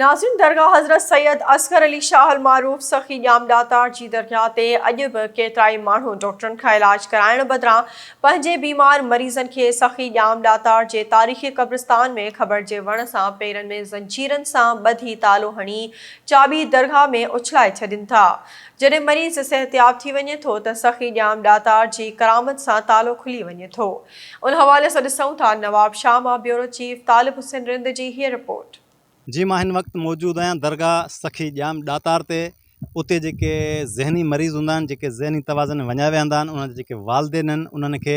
ناظرين درگاهه حضرت سيد اصغر علي شاهه المعروف سخي ڄام ڏاتار جي درگاهه تي اڄ به ڪيترائي ماڻهو ڊاڪٽرن کان علاج ڪرائڻ بدران پنهنجي بيمار مريضن کي سخي ڄام ڏاتار جي تاريخي قبرستان ۾ کٻڙ جي وڻ سان پيرن ۾ زنجيرن سان ٻڌي تالو هڻي چاٻي درگاهه ۾ اڇلائي ڇڏين ٿا جڏهن مريض صحتياب ٿي وڃي ٿو ته سخي ڄام ڏاتار جي ڪرامت سان تالو کلي وڃي ٿو ان حوالي سان ڏسون ٿا نواب شاهه مان بيورو چيف طالب حسين رند جي هيء رپورٽ. جي مان هن وقت موجود آهيان درگاهه سخي ڄام ڏاتار تي اتي جيڪي ذهني مريض هوندا آهن جيڪي ذهني توازن وڃائي ويهندا آهن انهن جا جيڪي والدين آهن انهن کي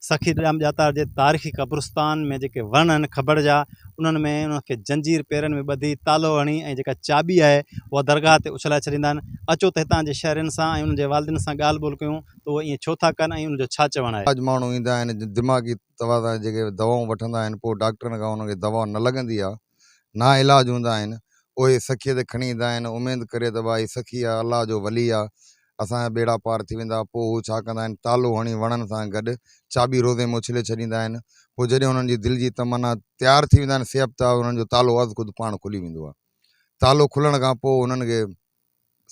سخي ڄام ڏاتار جي تاريخي قبرستان ۾ جيڪي وڻ آهن کبڙ جا انهن ۾ انهن کي جنجير پيرن ۾ ٻڌي تالو هڻي ۽ جيڪا چاٻي آهي اها درگاهه تي اڇلائي ڇڏيندا آهن اچو ته هتان جي شهرين سان ۽ انهن جي والدين سان ڳالهه ٻولهه ڪيون ته اهي ائين ڇو ٿا ڪن ۽ ان جو ڇا چوڻ آهي. اڄ ماڻهو ايندا آهن دماغي توازن جيڪي دوائون وٺندا آهن پوء ڊاڪٽرن کان انهن کي دوا نه لڳندي آهي نا علاج هوندا آهن اهي سکيء تي کڻي ايندا آهن اميد ڪري ته ڀائي سکي آهي الله جو ولي آهي اسان جا ٻيڙا پار ٿي ويندا پوء هو ڇا ڪندا آهن تالو هڻي وڻن سان گڏ چاٻي روزي ۾ اڇلي ڇڏيندا آهن پوء جڏهن انهن جي دل جي تمنا تيار ٿي ويندا آهن صحت ته انهن جو تالو از خود پاڻ کلي ويندو آهي تالو کلڻ کان پوء انهن کي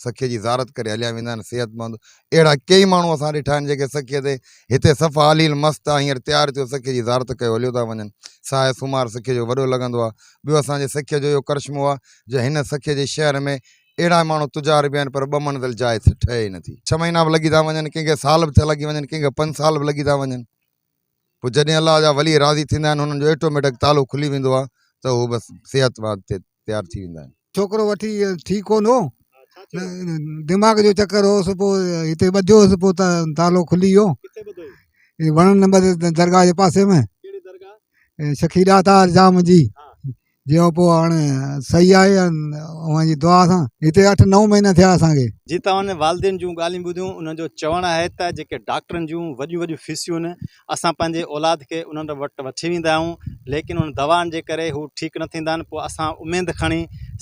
سکيء جي زيارت ڪري هليا ويندا آهن صحتمند اهڙا ڪيئي ماڻهو اسان ڏٺا آهن جيڪي سکيء تي هتي صفا عليل مست آ هينئر تيار ٿيو سکيء جي زيارت ڪيو هليو ٿا وڃن ساهي سومار سکيء جو وڏو لڳندو آ ٻيو اسان جي سکيء جو اهو ڪرشمو آ جو هن سکيء جي شهر ۾ اهڙا ماڻهو تجار به آهن پر ٻه منزل جاء ٺهي ئي نٿي ڇهه مهينا به لڳي ٿا وڃن ڪنهن کي سال به ٿا لڳي وڃن ڪنهن کي پنج سال به لڳي ٿا وڃن پوء جڏهن الله جا ولي راضي ٿيندا آهن انهن جو ايٽوميٽڪ تالو کلي ويندو آهي ته هو بس صحت مند ٿي تيار ٿي ويندا آهن. ڇوڪرو وٺي ٺيڪ ڪونه هو دماغ جو چڪر هوس پوء هتي ٻڌيو هوس پوء تالو کلي ويو وڻن نمبر درگاهه جي پاسي ۾ سکي ڏاتار جام جي جيئن پوء هاڻي صحيح آهي اوهان جي دعا سان هتي اٺ نو مهينا ٿيا اسان کي. جي توهان والدين جون ڳالهيون ٻڌيون انهن جو چوڻ آهي ته جيڪي ڊاڪٽرن جون وڏيون وڏيون فيسيون آهن اسان پنهنجي اولاد کي انهن وٽ وٺي ويندا آهيون ليڪن انهن دوائن جي ڪري هو ٺيڪ نه ٿيندا آهن پوء اسان اميد کڻي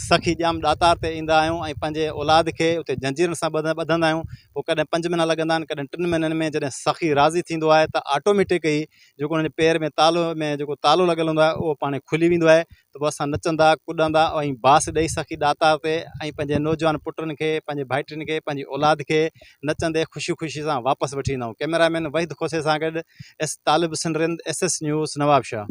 سخي ڄام ڏاتار تي ايندا آهيون ۽ پنهنجي اولاد کي اتي جنجيرن سان ٻڌندا آهيون پوء ڪڏهن پنج مهينا لڳندا آهن ڪڏهن ٽن مهينن ۾ جڏهن سخي راضي ٿيندو آهي ته آٽوميٽڪ ئي جيڪو انهن جي پير ۾ تالو ۾ جيڪو تالو لڳل هوندو آهي اهو پاڻ کلي ويندو آهي ته پوء اسان نچندا ڪڏندا ۽ باس ڏئي سخي ڏاتار تي ۽ پنهنجي نوجوان پٽن کي پنهنجي ڀائٽين کي پنهنجي اولاد کي نچندي خوشي خوشي سان واپس وٺي ايندا آهيون ڪئميرا مين وحيد کوسي سان گڏ S Talib Hussain Rind S S news Nawabshah.